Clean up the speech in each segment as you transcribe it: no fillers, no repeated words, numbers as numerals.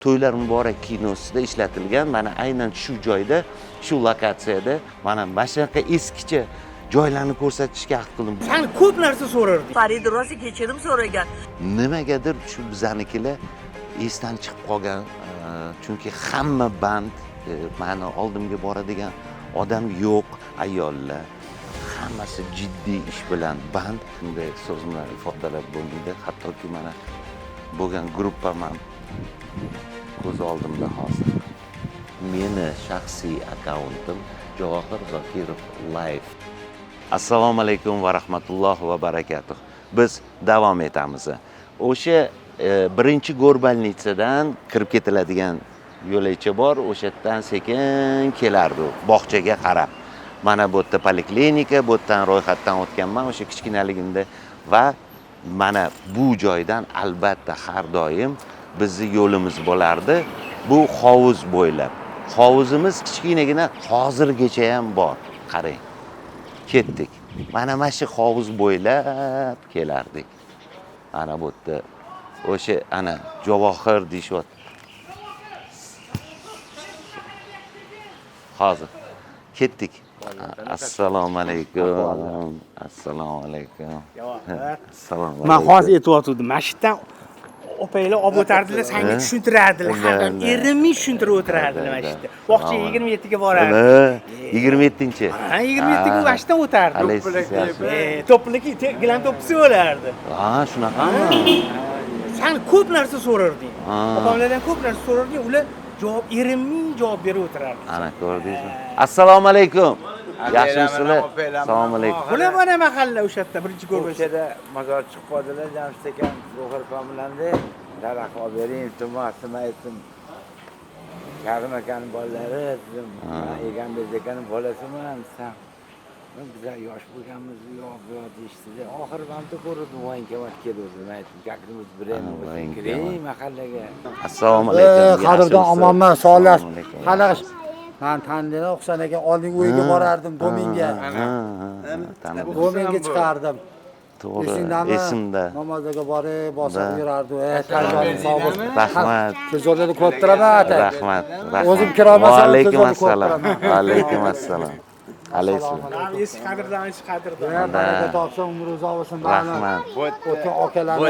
To'ylar muborak kinosida ishlatilgan mana aynan shu joyda, shu lokatsiyada mana shunaqa eskicha joylarni ko'rsatishga ahd qildim. San ko'p narsa so'rarding. Farida rosa kechirim so'ragan. Nimagadir shu bizanikilar esdan chiqib qolgan, chunki hamma band, mani oldimga boradigan odam yo'q, ayollar hammasi jiddiy ish bilan band. Bunday so'z bilan ifodalab bo'lmaydi, hattoki mana bo'lgan gruppam ham ko'z oldimda hozir. Meni shaxsiy akkauntim Javohir Zokirov Live. Assalomu alaykum va rahmatullohi va barakatuh. Biz davom etamiz. O'sha birinchi горбольница dan kirib ketiladigan yo'lakcha bor, o'sha yerdan sekin kelardi u bog'chaga qarab. Mana bu yerda poliklinika, bu yerdan ro'yxatdan o'tganman o'sha kichkinaligimda va mana bu joydan albatta har doim bizni yo'limiz bo'lardi. Bu hovuz bo'ylab. Hovuzimiz kichkinagina hozirgacha ham bor. Qarang. Ketdik. Mana shu hovuz bo'ylab kelardik. Mana bu yerda o'sha ana Javohir deyishyapti. Hozir ketdik. Assalomu alaykum. Assalomu alaykum. Assalomu alaykum. Man hozir aytyotgandim. Mana shu yerdan opanglar olib o'tardilar, sanga tushuntirardilar. Har doim erinmay tushuntirib o'tirardilar mana shu yerda. Bog'cha 27 ga borardi. 27-chi. Ha, 27 ga mana shu yerdan o'tardi. To'plaki, gilam to'ppisi bo'lardi. Ha, shunaqami? San ko'p narsa so'rarding. Opamlardan ko'p narsa so'rarding, ular javob erinmay javob berib o'tirardi. Ana ko'rdingizmi? Assalomu alaykum. Yaxshimisizlar? Assalomu alaykum. Bular mana mahalla o'sha yerda birinchi ko'rib. Ko'chada mozor chiqib qoldilar, Jamshid akam Zohir opam bilan daraxt olib bering, iltimos, nima aytdim. Karim akani bolalari dedim, man Egambek akani bolasiman desam, bizlar yosh bo'lganmiz, u yoq bu yoq deyishdida. Oxiri mana ko'rdim, voyankomat keluvdi. Man aytdim, kakimiz biraymi bo'lsa, kiring mahallaga. Assalomu alaykum. Qadrdon omonman, sog'lar. Qanaqa? Man tanidina Husan aka, oldingi uyga borardim, dominga. Dominga chiqardim. To'g'ri, esingdami? Esimda. Namozga borib, bosib yurardi. Tarjoning sog' bo'lsin. Rahmat. Tezorlarni ko'rib turaman ata. Rahmat. Rahmat. O'zim kira olmasam, Va alaykum tezorni ko'rib assalom. turaman. Va alaykum assalom. Alaykum. Eski qadrdan, eski qadrdan. Baraka topsin, umri uzoq bo'lsin. Rahmat. O'tgan akalarni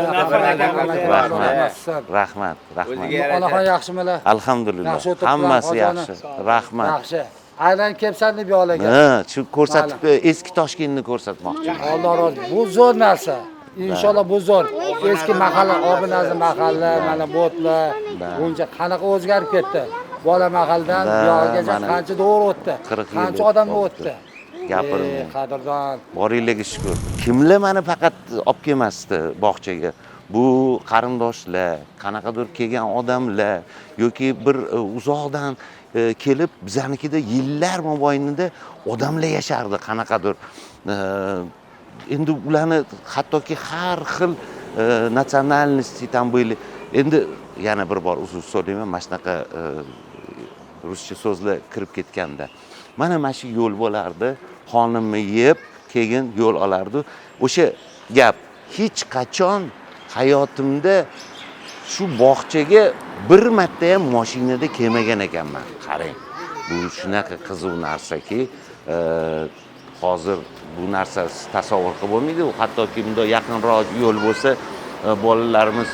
Rahmat. Rahmat. Rahmat. Onaxon yaxshimilar? Alhamdulillah. Hammasi yaxshi. Rahmat. Yaxshi. Aylanib kelsan deb yo'laga. Ha, shu ko'rsatib eski Toshkentni ko'rsatmoqchi. Alloh rozi. Bu zo'r narsa. Inshaalloh bu zo'r. Eski mahalla, Obinazm mahalla, mana bo'tlar, buncha qanaqa o'zgarib ketdi. Bola mahalladan bu yoqgacha qancha to'g'ri o'tdi. Qancha odam o'tdi. Gapirmang. Qadrdon. Boringlarga shukur. Kimlar meni faqat olib kelmasdi bog'chaga? Bu qarindoshlar, qanaqadir kelgan odamlar yoki bir uzoqdan kelib bizanikida yillar mobaynida odamlar yashardi qanaqadir. Endi ularni hattoki har xil natsionalnosti там были. Endi yana bir bor uzr so'rayman, mana shunaqa ruscha so'zlar kirib ketganda. Mana shu yo'l bo'lardi, xonimni yeb, keyin yo'l olardi. O'sha gap hech qachon hayotimda shu bog'chaga bir marta ham mashinada kelmagan ekanman. Qarang, bu shunaqa qiziq narsaki, hozir bu narsa tasavvur qilib bo'lmaydi. Hattoki bunday yaqinroq yo'l bo'lsa, bolalarimiz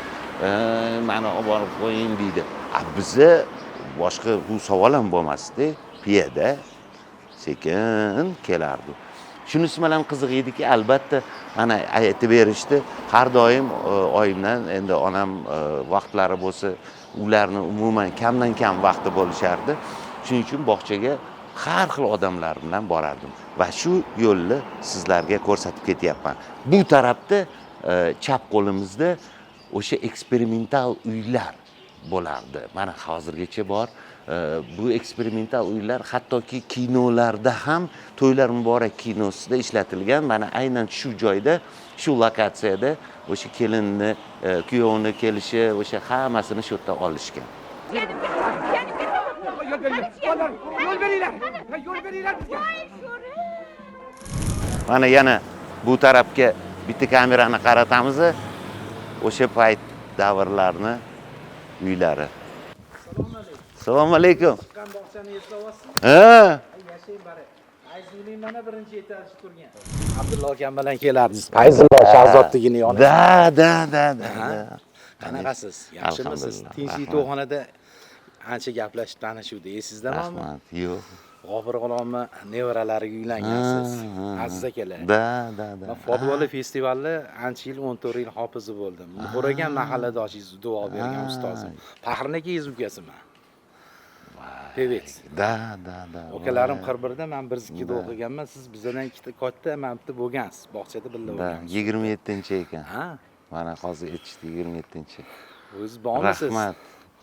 mani olib borib qo'ying deydi. Biza boshqa bu savol ham bo'lmasdi, piyoda sekin kelardi. Shunisi bilan qiziq ediki, albatta mana aytib berishdi. Har doim oyimdan, endi onam vaqtlari bo'lsa, ularni umuman kamdan kam vaqti bo'lishardi. Shuning uchun bog'chaga har xil odamlar bilan borardim va shu yo'lni sizlarga ko'rsatib ketyapman. Bu tarafda chap qo'limizda o'sha eksperimental uylar bo'lardi. Mana hozirgacha bor. Bu eksperimental uylar hattoki kinolarda ham To'ylar muborak kinosida ishlatilgan. Mana aynan shu joyda, shu lokatsiyada o'sha kelinni, kuyovni kelishi, o'sha hammasini shu yerda olishgan. Yo'l beringlar. Yo'l beringlar bizga. Mana yana bu tarafga bitta kamerani qaratamiz. O'sha payt davrlarni uylari. Assalomu alaykum. Chiqqan bog'chani eslayapsiz? Ha. Yashang bari. Ayzuling mana birinchi etajda turgan. Abdulla akam bilan kelardingiz. Fayzullo Shahzodligini yonida. Da, da, da, da. Qanaqasiz? Yaxshimisiz? Alhamdulillah. Tinchlik Rahmat. to'yxonada ancha gaplashib tanishuvdik. Esingizda bormi? Rahmat. Yo'q. G'ofur G'ulomni nevaralariga uylangansiz. Aziz akalar. Da, da, da. Man Fotboli festivalni ancha yil 14 yil hofizi bo'ldim. Muhur akam mahalladoshingiz duo bergan ustozim. Faxrnikingiz ukasiman. Pevets. Da, da, da. Ukalarim 41da, men 1-2da o'qiganman. Siz bizdan ikkita katta, men bitta bo'lgansiz. Bog'chada birga Da, bo'lgansiz. 27-ekan. Ha, Mana hozir aytishdi 27-chi. o'zingiz bormisiz? Rahmat.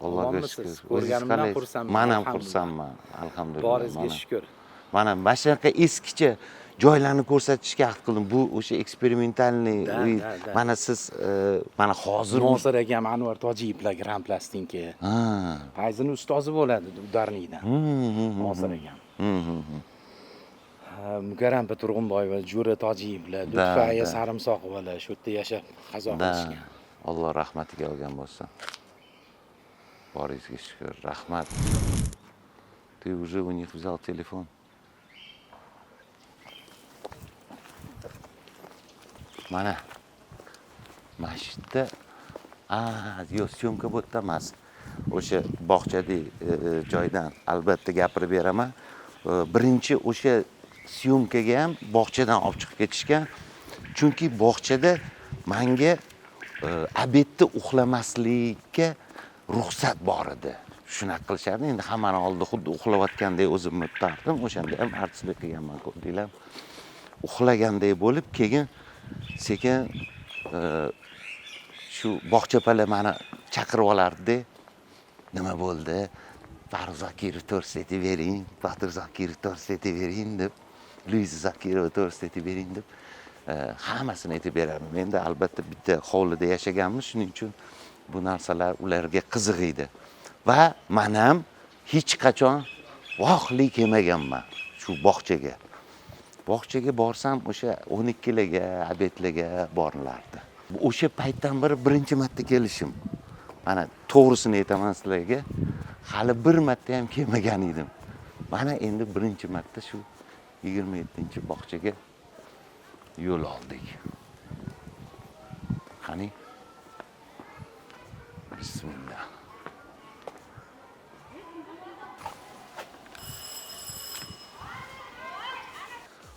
Allohga Omonmisiz? shukr. O'zingiz Ko'rganimdan qalaysiz? xursandman, Man ham alhamdulillah. xursandman. Alhamdulillah. Boringizga Mana. shukur. Mana shunaqa eskicha joylarni ko'rsatishga ahd qildim. Bu o'sha eksperimentalniy Da, uy. da, da. Mana siz mana hozir Nosir akam Anvar Tojiyevlar Grand Plastinki. Ha. Fayzini ustozi bo'ladi udarnikdan. Nosir akam. Ha, Mukarram Turg'unboyeva, Jo'ra Tojiyevlar, Lutfiya Sarimsoqovalar shu yerda yashab qazo Da. qilishgan. Alloh rahmatiga olgan bo'lsin. Boringizga shukur. Rahmat. Ты уже у них взял телефон. Mana mana shu yerda yo'q, syomka bu yerda emas. O'sha bog'chadagi joydan albatta gapirib beraman. Birinchi o'sha syomkaga ham bog'chadan olib chiqib ketishgan. Chunki bog'chada menga obedda uxlamaslikka ruxsat bor edi. Shunaqa qilishardi. Endi hammani oldida xuddi uxlayotgandek o'zimni tutardim. O'shanda ham artistlik qilganman, ko'rdinglar. Uxlagandek bo'lib, keyin sekin shu bog'chapala meni chaqirib olardi. Nima bo'ldi? Farruh Zokirov to'g'risida aytib bering, Botir Zokirov to'g'risida aytib bering deb, Luiza Zokirova to'g'risida aytib bering deb hammasini aytib berardim. Endi albatta bitta hovlida yashaganmiz, shuning uchun bu narsalar ularga qiziq edi. Va men ham hech qachon vohli kelmaganman shu bog'chaga. Bog'chaga borsam o'sha 12larga, obedlarga borilardi. O'sha paytdan beri birinchi marta kelishim. Mana to'g'risini aytaman sizlarga, hali bir marta ham kelmagan edim. Mana endi birinchi marta shu 27-bog'chaga yo'l oldik. Qani? Bismillah.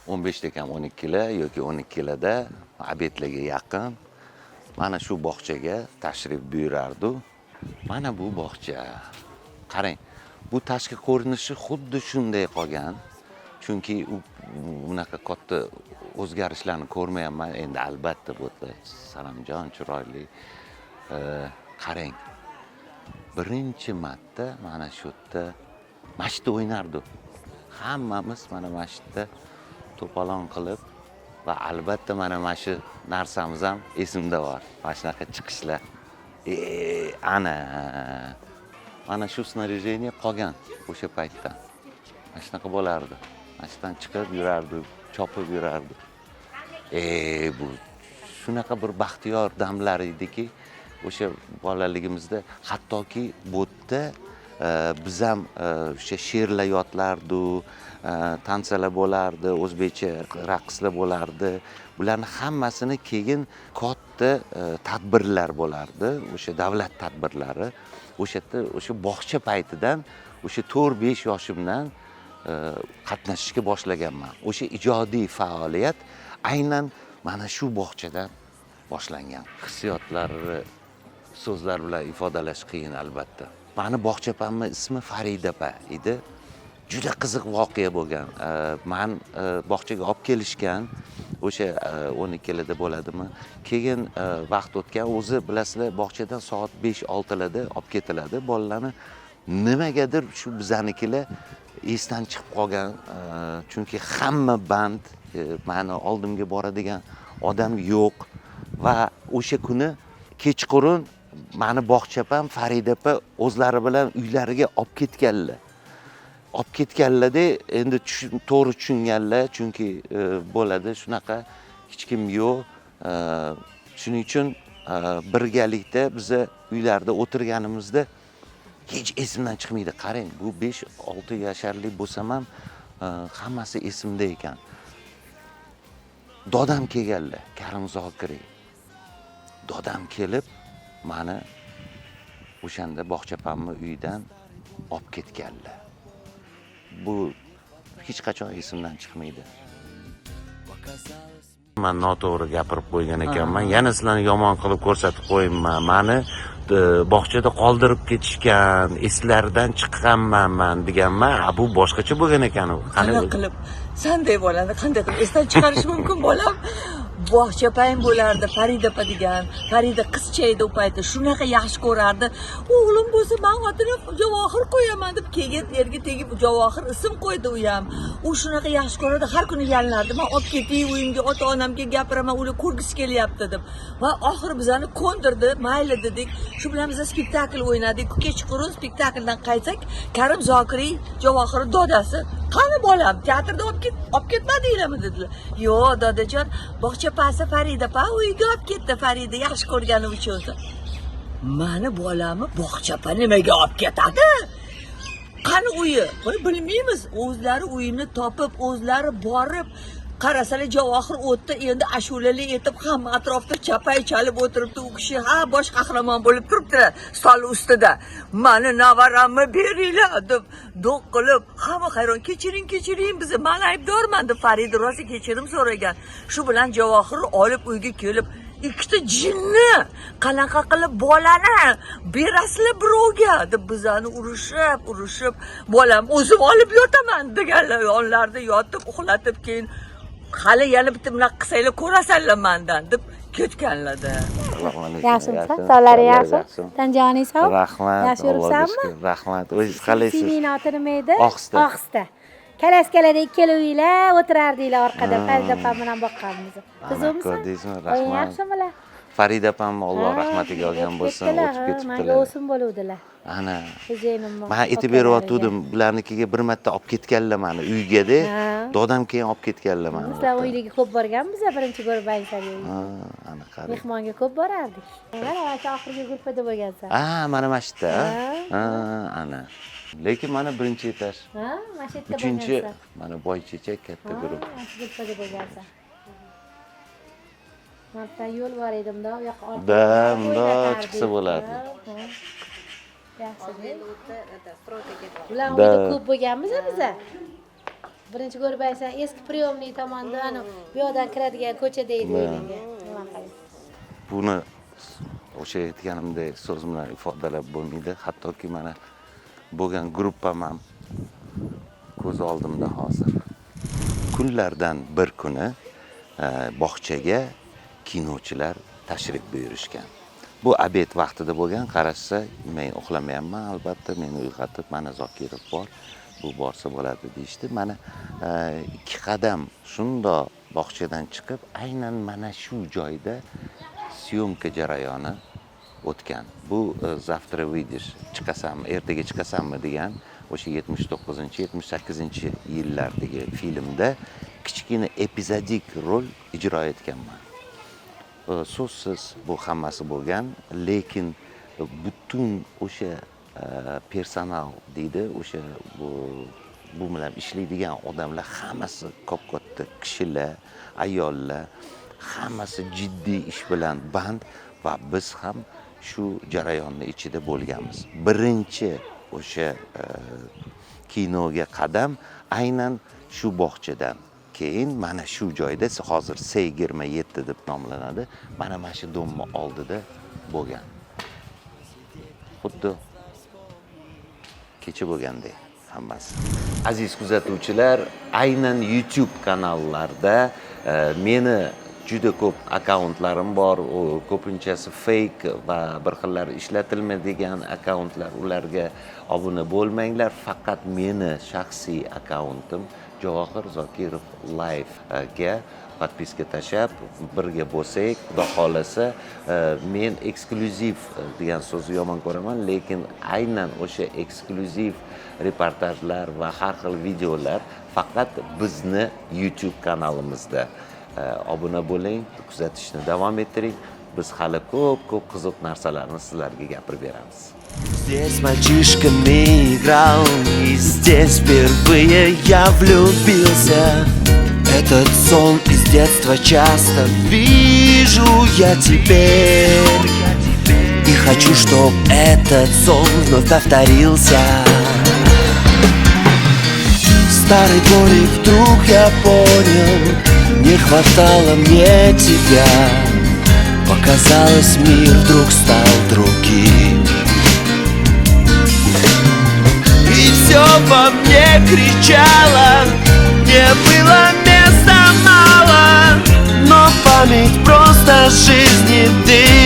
O'n beshda kam o'n ikkilar yoki o'n ikkilarda obedlarga yaqin mana shu bog'chaga tashrif buyurardi. Mana bu bog'cha. Qarang, bu tashqi ko'rinishi xuddi shunday qolgan. Chunki u unaqa katta o'zgarishlarni ko'rmayapman. Endi albatta bu yerda Sanamjon chiroyli. Qarang. Birinchi marta mana shu yerda masjidda o'ynardik. Hammamiz mana masjidda to'polon qilib va albatta mana shu narsamiz ham esimda bor. Mana shunaqa chiqishlar. Ana mana shu snarяжение qolgan o'sha paytdan. Mana shunaqa bo'lardi. Mana shudan chiqib yurardi, chopib yurardi. Bu shunaqa bir baxtiyor damlar ediki, o'sha bolaligimizda hattoki bu yerda biz ham o'sha she'rlar yodlardi, tansalar bo'lardi, o'zbekcha raqslar bo'lardi. Bularni hammasini keyin katta tadbirlar bo'lardi, o'sha davlat tadbirlari. O'sha yerda o'sha bog'cha paytidan, o'sha 4-5 yoshimdan qatnashishga boshlaganman. O'sha ijodiy faoliyat aynan mana shu bog'chadan boshlangan. Hissiyotlarni so'zlar bilan ifodalash qiyin albatta. Mani bog'chapamning ismi Farida opa edi. Juda qiziq voqea bo'lgan. Man bog'chaga olib kelishgan, o'sha 12larda bo'ladimi? Keyin vaqt o'tgan, o'zi bilasizlar, bog'chadan soat 5-6larda olib ketiladi bolalarni. Nimagadir shu bizanikilar esdan chiqib qolgan, chunki hamma band, mani oldimga boradigan odam yo'q va o'sha kuni kechqurun mani bog'chapam Farida opa o'zlari bilan uylariga olib ketganlar. Olib ketganlarda endi to'g'ri tushunganlar, chunki bo'ladi shunaqa, hech kim yo'q. Shuning uchun birgalikda biza uylarda o'tirganimizda Hech esimdan chiqmaydi. Qarang, bu 5-6 yasharlik bo'lsam ham hammasi esimda ekan. Dodam kelganlar, Karim Zokiriy. Dodam kelib mani o'shanda bog'chapamni uyidan olib ketganlar. Bu hech qachon esimdan chiqmaydi. Man noto'g'ri gapirib qo'ygan ekanman. Yana sizlarni yomon qilib ko'rsatib qo'yibman. Mani bog'chada qoldirib ketishgan, eslaridan chiqqanman man deganman. A, bu boshqacha bo'lgan ekan u. Qanaqa qilib sanday bolani qanday qilib esdan chiqarish mumkin, bolam? Bog'cha opang bo'lardi, Farida opa degan. Farida qizcha edi u payti, shunaqa yaxshi ko'rardi. O'g'lim bo'lsa, man otini Javohir qo'yaman deb, keyin erga tegib Javohir ism qo'ydi u ham. U shunaqa yaxshi ko'rardi, har kuni yalinardi, man olib ketay uyimga, ota onamga gapiraman, ular ko'rgisi kelyapti deb. Va oxiri bizani ko'ndirdi, mayli dedik. Shu bilan biz spektakl o'ynadik. Kechqurun spektakldan qaytsak, Karim Zokiriy, Javohir dodasi, qani bolam, teatrda olib ketmadinglarmi dedilar. Yo'q dodajon, bog'cha opasi Farida opa uyga olib ketdi, Farida yaxshi ko'rgani uchun. Mani bolamni bog'cha opa nimaga olib ketadi? Qani uyi? Voy, bilmaymiz. O'zlari uyini topib, o'zlari borib qarasalar, Javohir o'tdi, endi ashulali etib hamma atrofda chapay chalib o'tiribdi u kishi. Ha, bosh qahramon bo'lib turibdi stol ustida. Mani navaramni beringlar deb do'q qilib, hamma hayron, kechiring, kechiring bizni, man aybdorman deb Farida rosa kechirim so'ragan. Shu bilan Javohirni olib uyga kelib, ikkita jinni, qanaqa qilib bolani berasizlar birovga deb bizani urushib urushib, bolam o'zim olib yotaman deganlar, yonlarida yotib uxlatib, keyin hali yana bitta bunaqa qilsanglar ko'rasanlar mandan deb ketganlarda. Assalomu alaykum. Yaxshimisan? Sog'laring yaxshi? Tan joning sog'? Rahmat. Yaxshi Allohga yuribsanmi? shukur. Rahmat. O'zingiz qalaysiz? Singlingni oti nima edi? Ohista. Ohista. Kalaskalarda ikkalovinglar o'tirardinglar orqada, Farida opam bilan boqqanmiz. Tuzukmisan? Ko'rdingizmi? Oying Rahmat. yaxshimilar? Farida opam Alloh rahmatiga olgan bo'lsin, o'tib Manga ketibdilar. o'sim bo'luvdilar. Ana. Xo'jayinimni. Man aytib beryotgandim, bularnikiga bir marta olib ketganlar mani uyga-da. Dodam keyin olib ketganlar mani. Sizlar uyligiga ko'p borganmiz, birinchi ko'rib aytsak. Ha, ana qarang. Mehmonga ko'p borardik. Mana shu oxirgi gruppada bo'lgansan. Ha, mana shu yerda. Ha, ana. Lekin mana birinchi etaj. Ha, mana shu yerda Uchinchi bo'lgansan. mana boychechak katta guruh. Mana shu gruppada bo'lgansan. Mana bu yo'l bor edi, bundoq u yoqqa orqaga. Da, bundoq chiqsa bo'lardi. Yaxshi. Ular uyda ko'p bo'lganmiz biza. Birinchi ko'rib aytsan, eski приёмный tomonda, ana bu yoqdan kiradigan ko'chada edi uyinga. Nima qilay? Buni o'sha aytganimdek so'z bilan ifodalab bo'lmaydi. Hattoki mana bo'lgan gruppam ham ko'z oldimda hozir. Kunlardan bir kuni bog'chaga kinochilar tashrif buyurishgan. Bu обед vaqtida bo'lgan, qarashsa, men uxlamayapman albatta, meni uyg'otib, mana Zokirov bor, bu borsa bo'ladi deyishdi. Mana ikki qadam shundoq bog'chadan chiqib, aynan mana shu joyda syomka jarayoni o'tgan. Bu "Завтра выйдешь", chiqasanmi, ertaga chiqasanmi degan o'sha 79, 78 yillardagi filmda kichkina epizodik rol ijro etganman. So'zsiz bu hammasi bo'lgan, lekin butun o'sha personal deydi, o'sha bu bilan ishlaydigan odamlar hammasi kop-katta kishilar, ayollar, hammasi jiddiy ish bilan band va biz ham shu jarayonni ichida bo'lganmiz. Birinchi o'sha kinoga qadam aynan shu bog'chadan. Keyin mana shu joyda hozir C27 deb nomlanadi. Mana shu domni oldida bo'lgan. Xuddi kecha bo'lgandek hammasi. Aziz kuzatuvchilar, aynan YouTube kanallarda meni juda ko'p akkauntlarim bor, u ko'pinchasi fake va bir xillar ishlatilmaydigan akkauntlar, ularga obuna bo'lmanglar. Faqat meni shaxsiy akkauntim Javohir Zokirov Live ga подписка tashlab birga bo'lsak, xudo xohlasa, men eksklyuziv degan so'zni yomon ko'raman, lekin aynan o'sha eksklyuziv reportajlar va har xil videolar faqat bizni YouTube kanalimizda. Obuna bo'ling, kuzatishni davom ettiring. Biz hali ko'p ko'p qiziq narsalarni sizlarga gapirib beramiz. Здесь мальчишками играл, и здесь впервые я влюбился. Этот сон из детства часто вижу я теперь. И хочу, чтоб этот сон вновь повторился. Старый дворик, вдруг я понял, не хватало мне тебя. Показалось, мир вдруг стал другим. И все во мне кричало, мне было места мало, но память просто жизни дым.